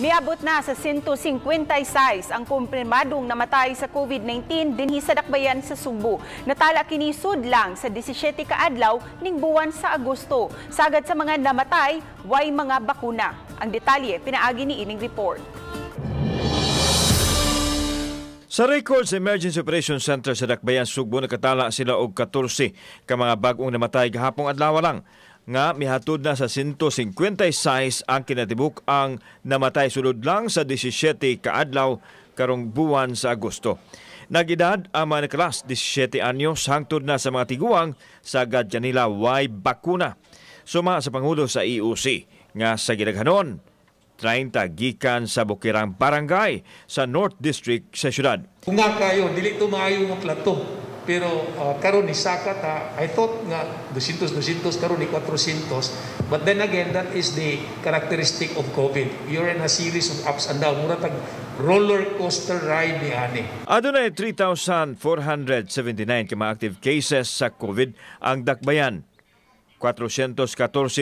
Miabot na sa 156 ang kumpirmadong namatay sa COVID-19 dinhi sa Dakbayan sa Sugbo. Natala kini sudlang sa 17 ka adlaw ning buwan sa Agosto. Sagad sa mga namatay, way mga bakuna. Ang detalye pinaagi ni ining report. Sa Records Emergency Operations Center sa Dakbayan, Sugbo, nakatala sila og 14 ka mga bag-ong namatay gahapong adlaw lang, nga mihatod na sa 156 ang kinatibuk ang namatay sulod lang sa 17 kaadlaw karong buwan sa Agosto. Nagedad ang mga nakalas 17 anyos hangtod na sa mga tiguang, sa nila way bakuna. Suma sa Pangulo sa EOC nga sa gidaghanon 30 gikan sa Bukirang Barangay sa North District sa syudad. Kung nga kayo, dili to maayo nga plato. Pero karon ni saka ta, I thought nga 200 200, karon ni 400. But then again, that is the characteristic of COVID. You're in a series of ups and downs. Mura tag roller coaster ride ni ani. Adunay 3,479 ka mga active cases sa COVID ang Dakbayan. 414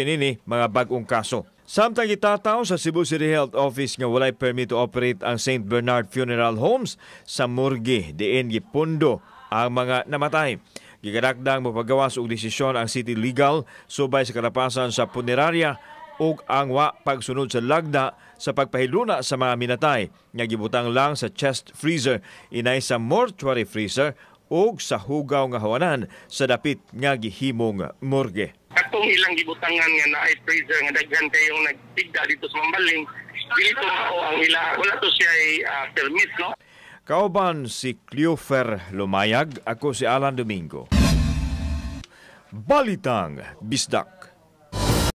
nini mga bag-ong kaso. Samtang gitataw sa Cebu City Health Office nga walay permit to operate ang St. Bernard Funeral Homes sa morgue diin gipundo ang mga namatay. Gigadakdang mopagawas og desisyon ang City Legal subay sa kalapasan sa punerarya ug ang wa pagsunod sa lagda sa pagpahiluna sa mga minatay nga gibutang lang sa chest freezer inay sa mortuary freezer ug sa hugaw nga hawanan sa dapit nga gihimong morgue. Katong ilang gibutangan nga naay freezer nga daghan kayong nagtigda dito sa Mambaling, dili to mao ang ila, wala to siya permit, no? Kauban si Cleofer Lumayag, ako si Alan Domingo. Balitang Bisdak.